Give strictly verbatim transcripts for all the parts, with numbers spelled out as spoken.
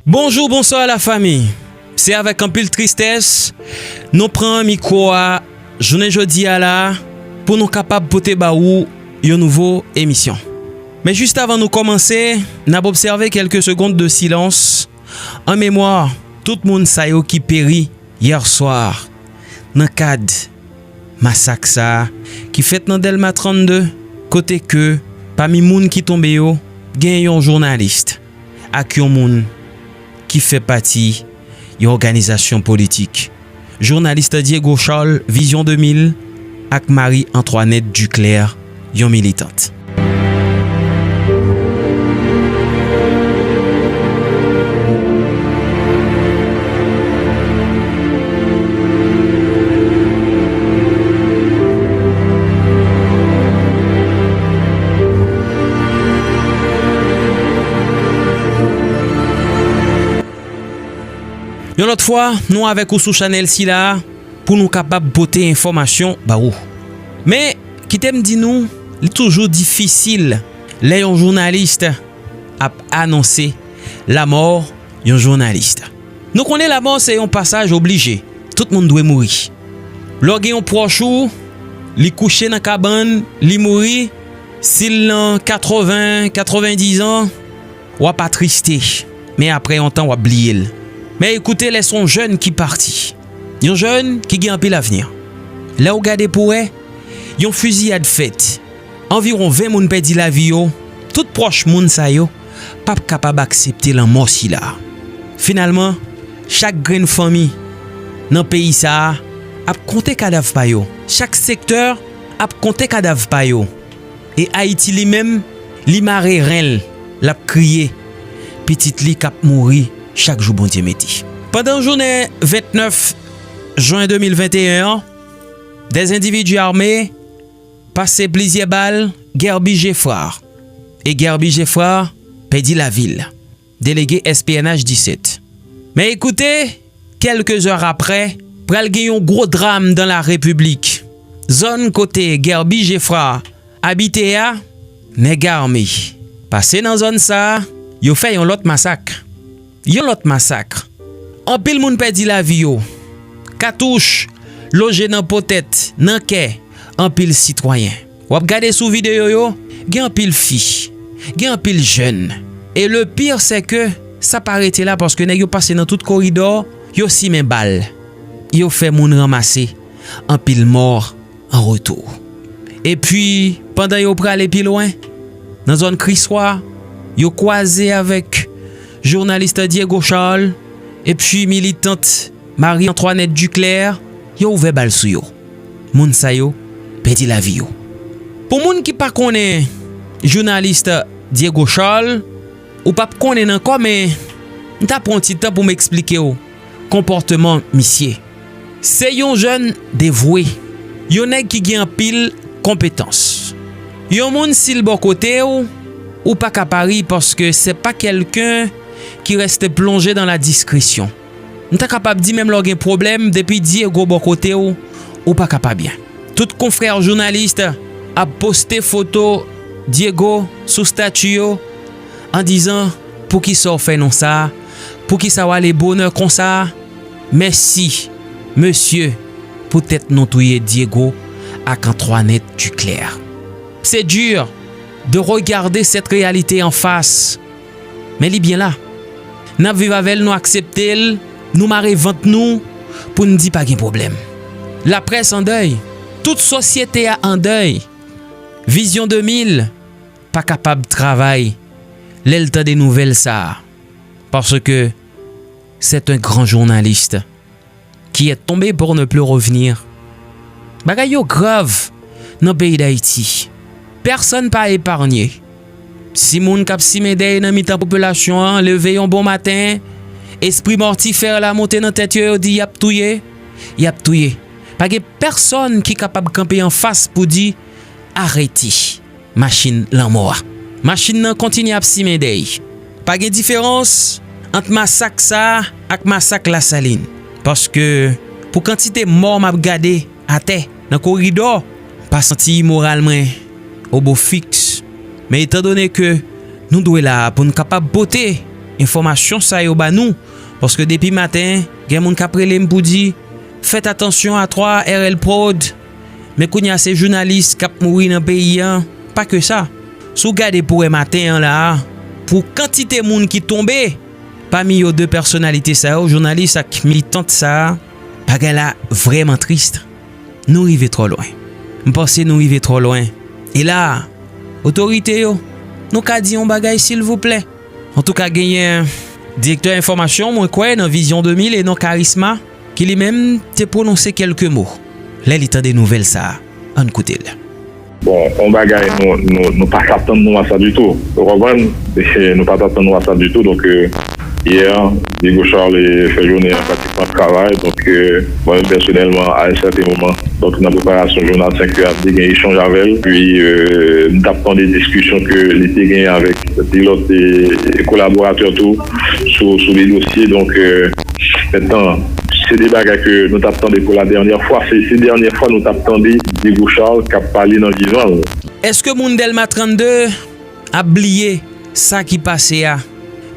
Bonjou, bonswa lafanmi. Se avèk anpil tristès nou pran mikwo a jounen jodi a la pou nou kapab pote ba ou yon nouvo emisyon. Men jis avan nou kòmanse, n ap obsève kèlke segond de silans an memwa tout moun sa yo ki peri yè swa nan kad masak sa a ki fèt nan Dèlma trannde, kote ke pami moun ki tonbe yo, gen yon jounalis ak yon moun ki fè pati yon òganizasyon politik. Jounalis Diego Charles, Vision de mil, ak Marie Antoinette Duclair, yon militant. Yon lòt fwa, nou avèk ou sou chanèl sila a pou nou kapab pote enfòmasyon ba ou. Men, kite m di nou, li toujou difisil lè yon jounalis ap anonse lanmò yon jounalis. Nou konnen lanmò se yon pasaj oblije. Tout moun dwe mouri. Lè w gen yon pwòch ou, li kouche nan kabann, li mouri, si l nan katreven, katrevendiz an, w ap atriste, men apre yon tan w ap bliye l. Men ekoute, lè se yon jèn ki pati, yon jèn ki gen anpil avni. Lè w gade pou wè, yon fiziyad fèt, anviwon ven moun pèdi lavi yo, tout pwòch moun sa yo p ap kapab aksepte lanmò sila. Finalman, chak grenn fanmi nan peyi sa a ap konte kadav pa yo. Chak sektè ap konte kadav pa yo. E Ayiti li menm, li mare ren l, l ap kriye pitit li k ap mouri chak jou Bondye mete. Pandan jounen vennèf jen de mil venteyen an, dè endividi ame pase plizyè bal Guerby Geffrard. E Guerby Geffrard pèdi lavi l. Delege S P N H disèt. Men ekoute, kèlke zè apre, pral gen yon gwo dram dan la Repiblik. Zòn kote Guerby Geffrard abite a, nèg ame pase nan zòn sa a, yo fè yon lòt masak. Yon lòt masak. Anpil moun pèdi lavi yo. Katouch loje nan po tèt, nan kè anpil sitwayen. W ap gade sou videyo yo, gen anpil fi, gen anpil jèn. E le pire, c'est que sa pa rete la, paske nèg yo pase nan tout koridò, yo simen bal, yo fè moun ranmase anpil mò an retou. Epi, pandan yo prale pi lwen, nan zòn Kriswa, yo kwaze avèk jounalis Diego Charles epi militant Marie Antoinette Duclair, yo ouvè bal sou yo. Moun sa yo pèdi lavi yo. Pou moun ki pa konnen jounalis Diego Charles, ou p ap konnen l ankò, men m ta pran yon ti tan pou m eksplike w konpòteman misye. Se yon jèn devwe, yon nèg ki gen anpil konpetans. Yon moun, si l bò kote w, ou pa ka pa ri, paske se pa kèlken ki reste plonje dans la discrétion. M ta kapab di, menm lè w gen pwoblèm, depi Diego bò kote w, ou pa ka pa byen. Tout konfrè jounalis ap poste foto Diego sou stati yo, an dizan, poukisa w fè nou sa? Poukisa w ale bonè konsa? Mèsi, mesye, poutèt nou touye Diego ak Antoinette Duclair. C'est dur de regarder cette réalité en face. Men li byen la. N ap viv avè l, nou aksepte l, nou mare vant nou pou n di pa gen pwoblèm. Laprès an dèy, tout sosyete a an dèy. Vizyon de mil pa kapab travay lè l tande nouvèl sa a, paske c'est un grand journaliste qui est tombé pour ne plus revenir. Bagay yo grav nan peyi Dayiti. Pèsonn pa eparnye. Si moun k ap simen dèy nan mitan popilasyon an leve yon bon maten, espri mòtifè la monte nan tèt yo, yo di y ap touye, y ap touye. Pa gen pèsonn ki kapab kanpe anfas pou di, arete machin lanmò a. Machin nan kontinye ap simen dèy. Pa gen diferans ant masak sa a ak masak Lasalin. Paske pou kantite mò m ap gade atè nan koridò, m pa santi moral mwen o bo fiks. Men etandone ke nou dwe la a pou n kapab pote enfòmasyon sa yo ba nou. Paske depi maten, gen moun k ap rele m pou di, fèt atansyon a twa R L Prod. Men kounye a se jounalis k ap mouri nan peyi a. Pa ke sa. Si w gade pou wè maten an la a, pou kantite moun ki tonbe, pami yo de pèsonalite sa yo, jounalis ak militant sa a, bagay la vrèman tris. Nou rive twò lwen. M panse nou rive twò lwen. E la, otorite yo, nou ka di yon bagay silvouplè? Antouka, genyen direktè enfòmasyon, mwen kwè, nan Vizyon de mil e nan Karisma, ki li menm te pwononse kèlke mo lè li tande nouvèl sa a. Ann koute l. Bon, yon bagay nou, nou, nou pa t ap tann nou a sa ditou. Ou konprann? Nou pa t ap tann nou a sa ditou. Donk, euh, yè, Diego Charles fè jounen an pratikman ap travay. Donk, euh, mwen menm pèsonèlman, a yon sèten moman, donk, nan preparasyon jounal senk è ap di gen echanj avè l. Epi, euh, m t ap tande diskisyon ke li te gen avèk de lòt, e, kolaboratè tou sou, sou de dosye. Donk, euh, mentnan, se de bagay ke nou t ap tande pou la dènyè fwa. Se, se dènyè fwa nou t ap tande Diego Charles k ap pale nan vivan l. Èske moun Dèlma trannde ap bliye sa ki pase a?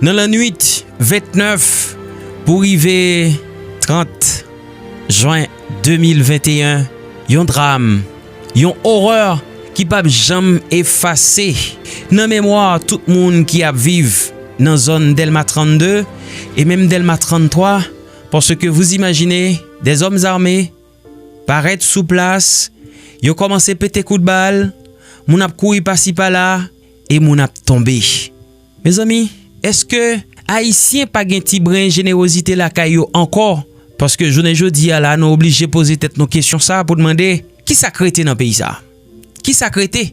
Nan lannwit vennèf pou rive trant jen de mil venteyen, yon dram, yon orè ki p ap janm efase nan memwa tout moun ki ap viv nan zòn Dèlma trannde e menm Dèlma tranntwa, paske vous imaginez, des hommes armés parèt sou plas, yo kòmanse pete kout bal, moun ap kouri pasi pala, e moun ap tonbe. Mezanmi, èske Ayisyen pa gen ti bren jenerozite lakay yo ankò? Paske jounen jodi a la, nou oblije poze tèt nou kesyon sa a pou n mande, kisa k rete nan peyi sa a? Kisa k rete?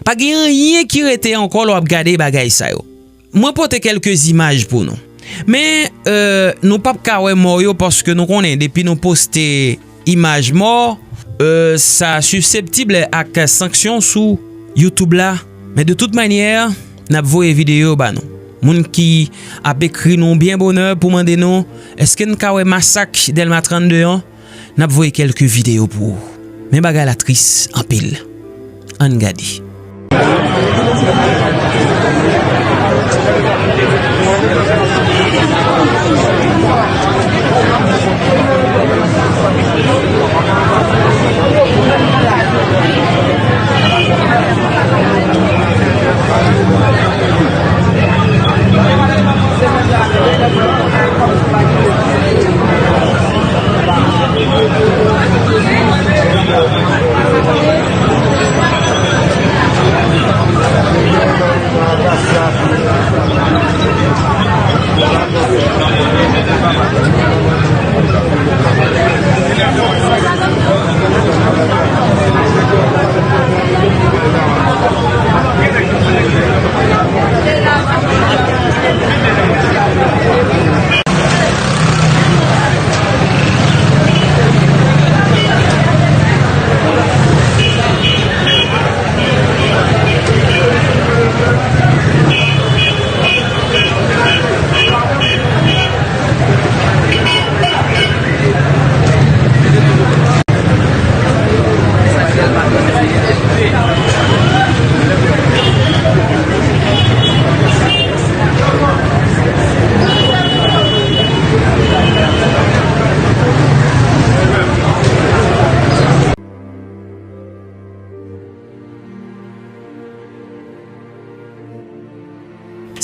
Pa gen anyen ki rete ankò lè w ap gade bagay sa yo. Mwen pote kèlke imaj pou nou. Men, euh, nou p ap ka wè mò yo paske nou konnen depi nou poste imaj mò, euh, sa siseptib ak sanksyon sou YouTube la. Men de tout manyè, n ap voye videyo ba nou. Moun ki ap ekri nou byen bonè pou mande nou, èske n ka wè masak Dèlma trannde an? N ap voye kèlke videyo pou ou. Men bagay la tris anpil. Ann gade.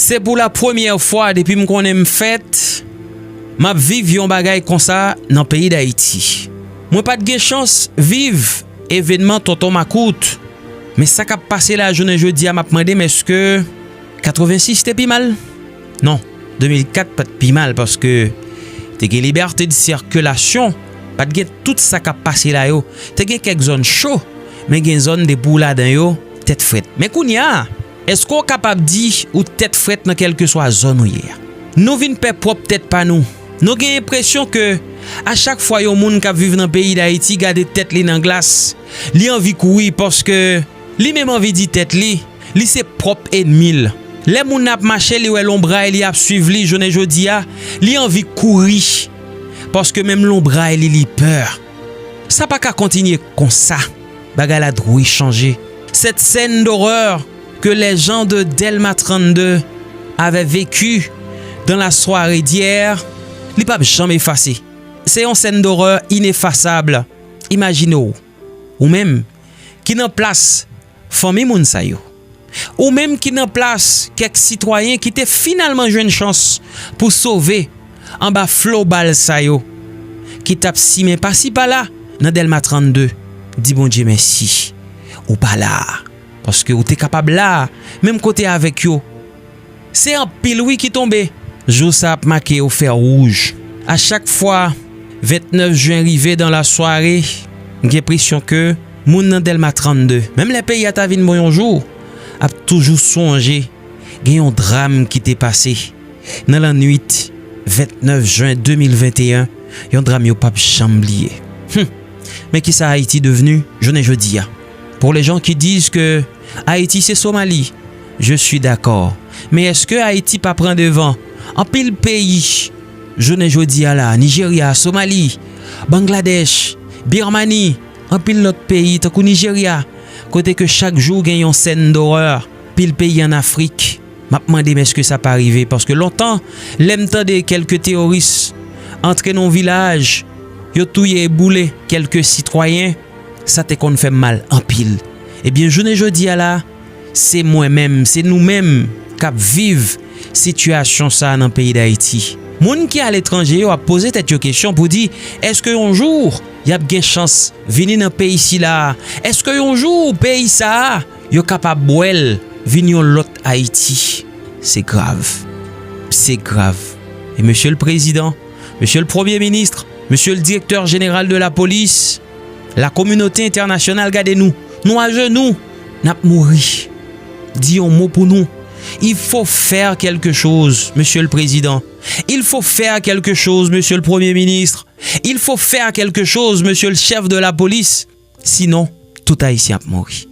Se pou la premyè fwa depi m konnen m fèt, m ap viv yon bagay konsa nan peyi Dayiti. Mwen pa t gen chans viv evènman Tonton Makout, men sa k ap pase la jounen jodi a, m ap mande m èske katrevensis te pi mal? Non, de mil kat pa t pi mal paske te gen libète de sikilasyon, pa t gen tout sa k ap pase la yo. Te gen kèk zòn cho, men gen zòn depi w ladan yo, tèt frèt. Men kounye a, èske w kapab di ou tèt frèt nan kèlkeswa zòn ou ye a? Nou vin pè pwòp tèt pa nou. Nou gen enpresyon ke a chak fwa yon moun k ap viv nan peyi Dayiti gade tèt li nan glas, li anvi kouri paske li menm anvi di tèt li, li se pwòp ènmi l. Lè moun nan ap mache, li wè lonbray li ap swiv li jounen jodi a, li anvi kouri. Paske menm lonbray li, li pè. Sa pa ka kontinye konsa. Bagay la dwe chanje. Cette scène d'horreur que les gens de Delma trente-deux avaient vécue dans la soirée d'hier, li p ap janm efase. Se yon sèn dorè inefasab. Imajine w, ou menm ki nan plas fanmi moun sa yo, ou menm ki nan plas kèk sitwayen ki te finalman jwenn chans pou sove anba flo bal sa yo, ki t ap simen pasi pala nan Dèlma trannde, di Bondye mèsi. Ou pa la, paske ou te kapab la, menm kote avèk yo. Se anpil wi ki tonbe. Jou sa ap make yo fè wouj. A chak fwa vennèf jen rive dans la soirée, m gen enpresyon ke moun nan Dèlma trannde, menm lè peyi a ta vin bon yon jou, ap toujou sonje gen yon dram ki te pase nan lannwit vennèf jen de mil venteyen, yon dram yo p ap janm bliye. Hum. Men kisa Ayiti devni jounen jodi a? Pour les gens qui disent que Ayiti se Somali, je suis dakò. Men èske Ayiti pa pran devan anpil peyi jounen jodi a la, Nijerya, Somali, Bangladèch, Birmani, anpil lòt peyi tankou Nijerya, kote ke chak jou gen yon sèn dorè, pil peyi ann Afrik. M ap mande m èske sa pa rive, paske lontan, lè m tande kèlke teworis antre nan yon vilaj, yo touye e boule kèlke sitwayen, sa te konn fè m mal anpil. Ebyen, jounen jodi a la, se mwen menm, se nou menm k ap viv sitiyasyon sa a nan peyi Dayiti. Moun ki aletranje yo ap poze tèt yo kesyon pou di, èske yon jou y ap gen chans vini nan peyi sila a? Èske yon jou peyi sa a, yo kapab wè l vin yon lòt Ayiti? Se grav. Se grav. E mesye l prezidan, mesye l premye minis, mesye l direktè jeneral de lapolis, lakominote entènasyonal gade nou. Nou ajenou, n ap mouri. Di yon mo pou nou. Il faut faire quelque chose, monsieur le président. Il faut faire quelque chose, monsieur le premier ministre. Il faut faire quelque chose, monsieur le chef de la police. Sinon, tout Ayisyen ap mouri.